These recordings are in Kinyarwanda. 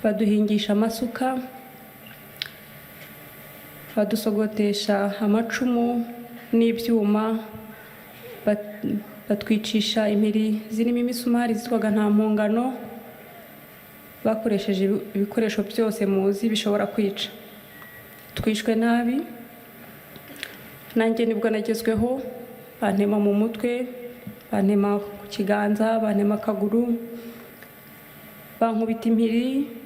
Baduhingisha amasuka, badusogotesha amacumu n'ibyuma, batwicisha impiri zirimo imisumari zitwaga nta mpongano. Bakoresheje ibikoresho byose muzi bishobora kwica. Twishwe nabi. Nanjye nibwo nagezweho, bantema mu mutwe, bantema ku kiganza, bantema akaguru, bankubita impiri.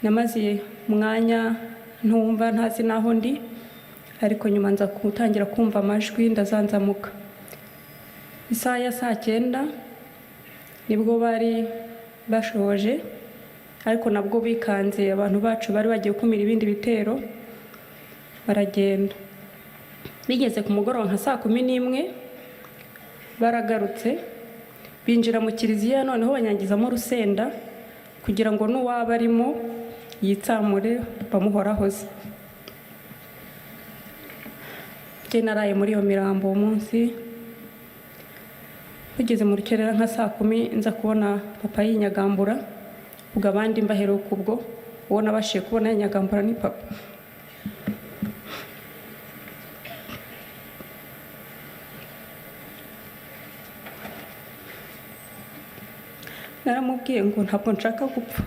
Namaze umwanya ntumva, ntazi n'aho ndi, ariko nyuma nza gutangira kumva amajwi, ndazanzamuka. Isaha ya saa 9 nibwo bari bashoje, ariko nabwo bikanze abantu bacu bari bagiye gukumira ibindi bitero, baragenda. Bigeze ku mugoroba nka saa 11 baragarutse, binjira mu kiliziya, noneho banyangizamo urusenda kugira ngo n'uwaba arimo yitsamure bamuhorahoze. Njye naraye muri iyo mirambo uwo munsi. Bigeze mu rukerera nka saa 10 nza kubona papa yinyagambura, ubwo abandi mbaheruka ubwo, uwo nabashije kubona yinyagambura ni papa. Naramubwiye ngo ntabwo nshaka gupfa.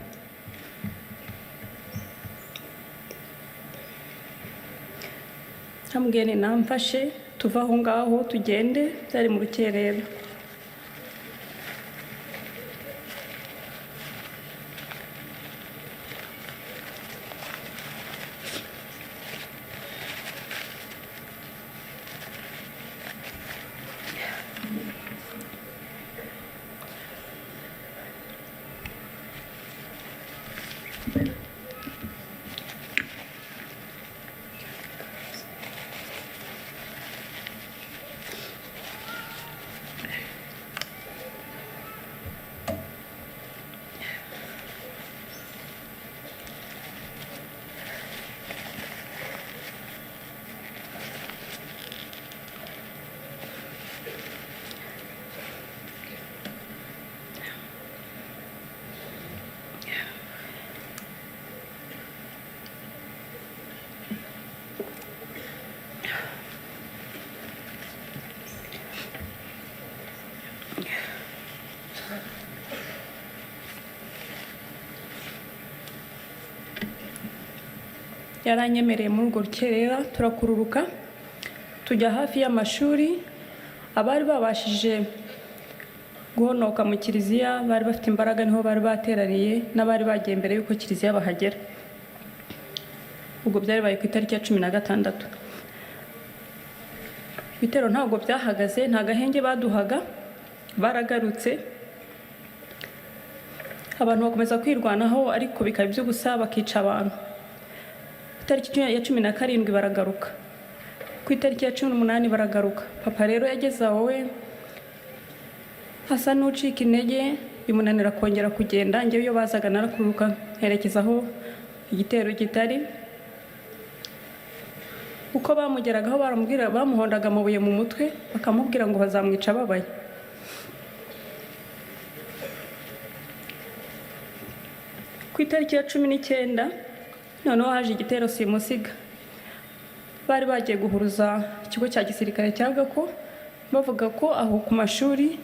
Namubwiye nti namfashe tuve aho ngaho tugende, byari mu rukerera. Yaranyemereye muri urwo rukerera, turakururuka tujya hafi y'amashuri. Abari babashije guhonoka mu kiliziya bari bafite imbaraga, niho bari bateraniye n'abari bagiye mbere y'uko kiliziya bahagera. Ubwo byari ku itariki ya 16. Ibitero ntabwo byahagaze, nta gahenge baduhaga, baragarutse. Abantu bakomeza kwirwanaho, ariko bikaba iby'ubusa, bakica abantu. Ku itariki ya 17 baragaruka, ku itariki ya 18 baragaruka. Papa rero yageze aho we asa n'ucika intege, bimunanira kongera kugenda. Njyewe iyo bazaga narakururuka nkerekeza aho igitero kitari. Uko bamugeragaho baramubwira, bamuhondaga amabuye mu mutwe, bakamubwira ngo bazamwica ababaye. Ku itariki ya 19 noneho haje igitero simusiga. Bari bagiye guhuruza ikigo cya gisirikare cya Gako, bavuga ko aho ku mashuri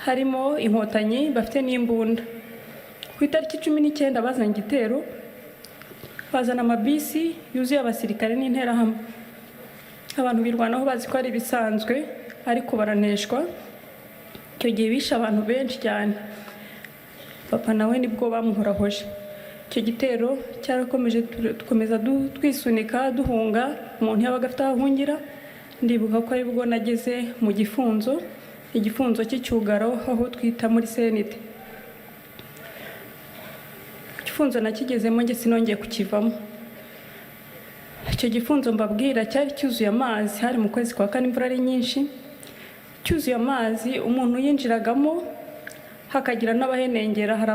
harimo inkotanyi bafite n'imbunda. Ku itariki 19 bazanye igitero, bazana amabisi yuzuye abasirikare n'interahamwe. Abantu birwanaho bazi ko ari ibisanzwe, ariko baraneshwa. Icyo gihe bishe abantu benshi cyane. Papa nawe nibwo bamuhorahoje. Icyo gitero cyarakomeje, dukomeza twisunika duhunga, umuntu yabaga afite aho ahungira. Ndibuka ko aribwo nageze mu gifunzo, igifunzo cy'icyugaro, aho twita muri senite. Igifunzo nakigezemo njye sinongeye kukivamo. Icyo gifunzo mbabwira cyari cyuzuye amazi, hari mu kwezi kwa kane, imvura ari nyinshi, cyuzuye amazi. Umuntu yinjiragamo hakagira n'abahenengera, hari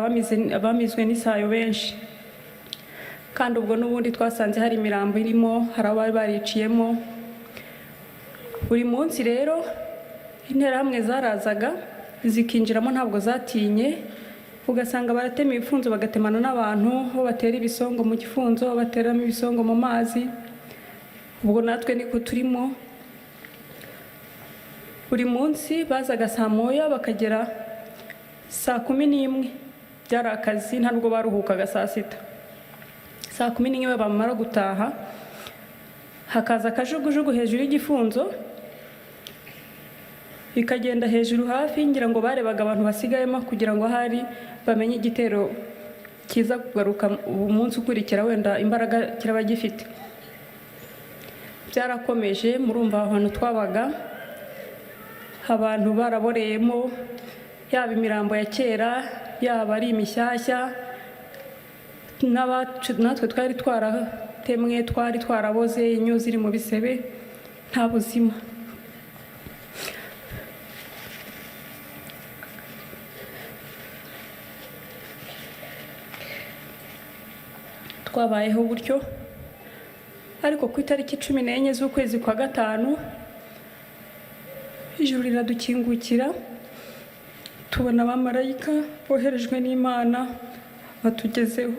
abamizwe n'isayo benshi. Kandi ubwo n'ubundi twasanze hari imirambo irimo, hari abari bariciyemo. Buri munsi rero interahamwe zarazaga zikinjiramo, ntabwo zatinye. Ugasanga baratema ibifunzo, bagatemana n'abantu, aho batera ibisongo mu gifunzo, bateramo ibisongo mu mazi. Ubwo natwe niko turimo. Buri munsi bazaga saa 1 bakagera saa 11. Byari akazi, nta nubwo baruhukaga saa 6. Saa 11 bamara gutaha, hakaza akajugujugu hejuru y'igifunzo, ikagenda hejuru hafi, ngira ngo barebaga abantu basigayemo kugira ngo ahari bamenye igitero kiza kugaruka umunsi ukurikira, wenda imbaraga kiraba gifite. Byarakomeje. Murumva aho hantu twabaga abantu baraboreyemo, yaba imirambo ya kera, yaba ari imishyashya, natwe twari twaratemwe, twari twaraboze, inyo ziri mu bisebe, nta buzima. Twabayeho gutyo, ariko ku itariki 14 z'ukwezi kwa 5 ijuru riradukingukira, tubona abamarayika boherejwe n'Imana batugezeho.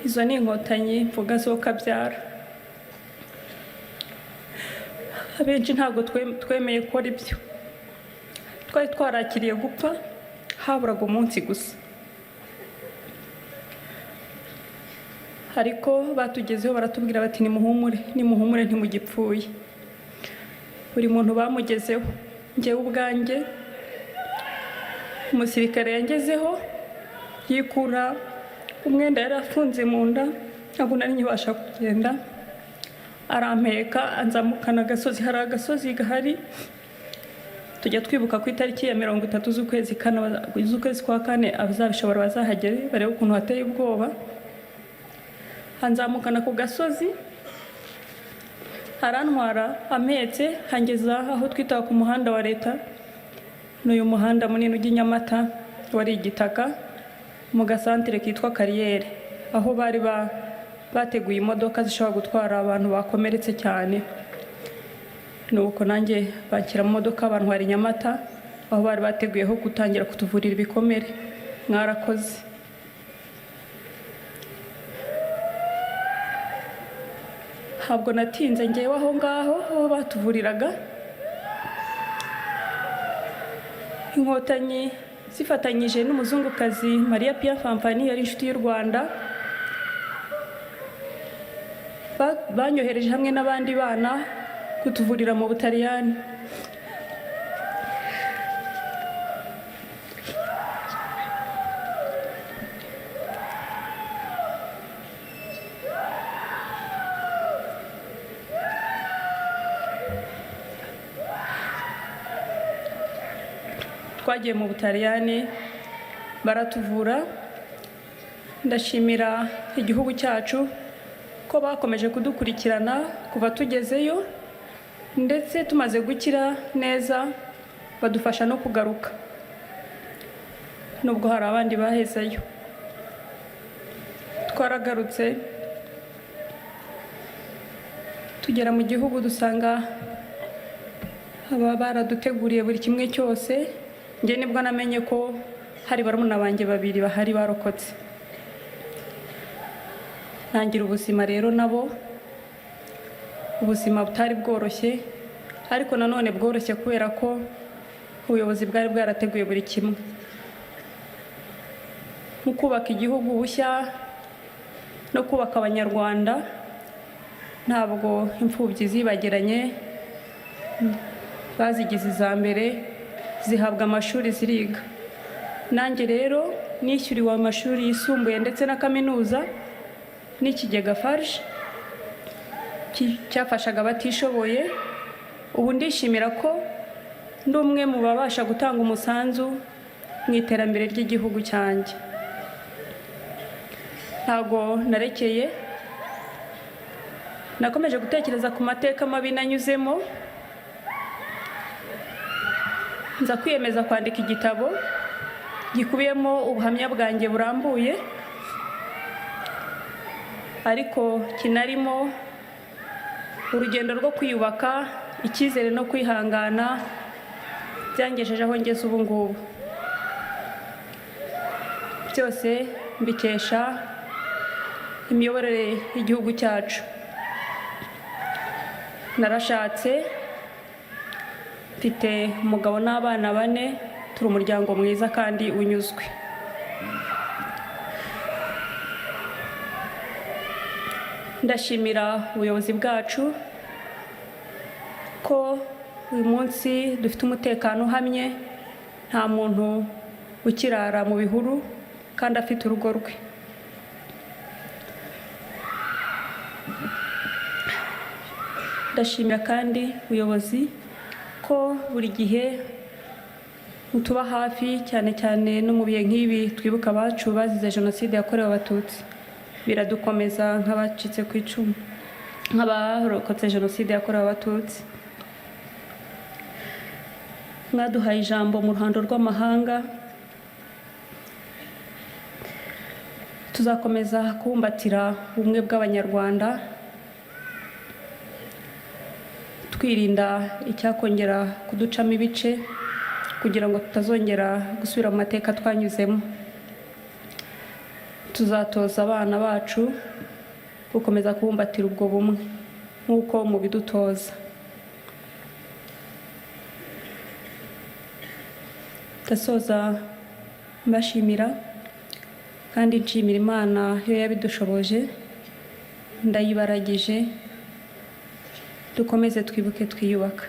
Izo ni inkotanyi mvuga zo kabyara. Abenshi ntabwo twemeye gukora ibyo. Twari twarakiriye gupfa, haburaga umunsi gusa. Ariko batugezeho baratubwira bati nimuhumure, nimuhumure ntimugipfuye. Buri muntu bamugezeho, njyewe ubwanjye umusirikare yangezeho yikura umwenda yari afunze mu nda, ntabwo nari nkibasha kugenda, arampeka anzamukana agasozi. Hari agasozi gahari tujya twibuka ku itariki ya 30 z'ukwezi kwa 4, abazabishobora bazahagere barebe ukuntu hateye ubwoba. Anzamukana ku gasozi, arantwara ampetse, hangeza aho twitaga ku muhanda wa leta, n'uyu muhanda munini ujya i Nyamata wari igitaka, mu gasantere kitwa Kariyeri, aho bari bateguye imodoka zishobora gutwara abantu bakomeretse cyane. Nuko nanjye banshyira mu modoka bantwara i Nyamata, aho bari bateguye ho gutangira kutuvurira ibikomere. Mwarakoze. Ntabwo natinze ngewe aho ngaho aho batuvuriraga. Inkotanyi zifatanyije n'umuzungukazi Maria Pia Fanfani, yari inshuti y'u Rwanda, banyohereje hamwe n'abandi bana kutuvurira mu Butaliyani. Twagiye mu Butaliyani baratuvura. Ndashimira igihugu cyacu ko bakomeje kudukurikirana kuva tugezeyo, ndetse tumaze gukira neza badufasha no kugaruka, nubwo hari abandi bahezeyo. Twaragarutse tugera mu gihugu, dusanga aba baraduteguriye buri kimwe cyose. Njye nibwo namenye ko hari barumuna banjye babiri bahari barokotse. Ntangira ubuzima rero nabo, ubuzima butari bworoshye, ariko nanone bworoshye kubera ko ubuyobozi bwari bwarateguye buri kimwe. Mu kubaka igihugu bushya no kubaka Abanyarwanda, ntabwo imfubyi zibagiranye, bazigize iza mbere, zihabwa amashuri ziriga. Nanjye rero nishyuriwe amashuri yisumbuye ndetse na kaminuza n'ikigega FARG cyafashaga abatishoboye. Ubu ndishimira ko ndi umwe mu babasha gutanga umusanzu mu iterambere ry'igihugu cyanjye. Ntago narekeye, nakomeje gutekereza ku mateka mabi nanyuzemo, nza kwiyemeza kwandika igitabo gikubiyemo ubuhamya bwanjye burambuye. Ariko kinarimo urugendo rwo kwiyubaka, icyizere no kwihangana byangejeje aho ngeze ubu ngubu. Byose mbikesha imiyoborere y'igihugu cyacu. Narashatse, mfite umugabo n'abana bane, turi umuryango mwiza kandi unyuzwe. Ndashimira ubuyobozi bwacu ko uyu munsi dufite umutekano uhamye, nta muntu ukirara mu bihuru kandi afite urugo rwe. Ndashimira kandi ubuyobozi ko buri gihe mutuba hafi, cyane cyane no mu bihe nk'ibi twibuka abacu bazize Jenoside yakorewe Abatutsi. Biradukomeza nk'abacitse ku icumu, nk'abarokotse Jenoside yakorewe Abatutsi. Mwaduhaye ijambo mu ruhando rw'amahanga. Tuzakomeza kubumbatira ubumwe bw'Abanyarwanda, twirinda icyakongera kuducamo ibice, kugira ngo tutazongera gusubira mu mateka twanyuzemo. Tuzatoza abana bacu gukomeza kubumbatira ubwo bumwe nk'uko mubidutoza. Ndasoza mbashimira kandi nshimira Imana yo yabidushoboje, ndayibaragije. Dukomeze twibuke twiyubaka.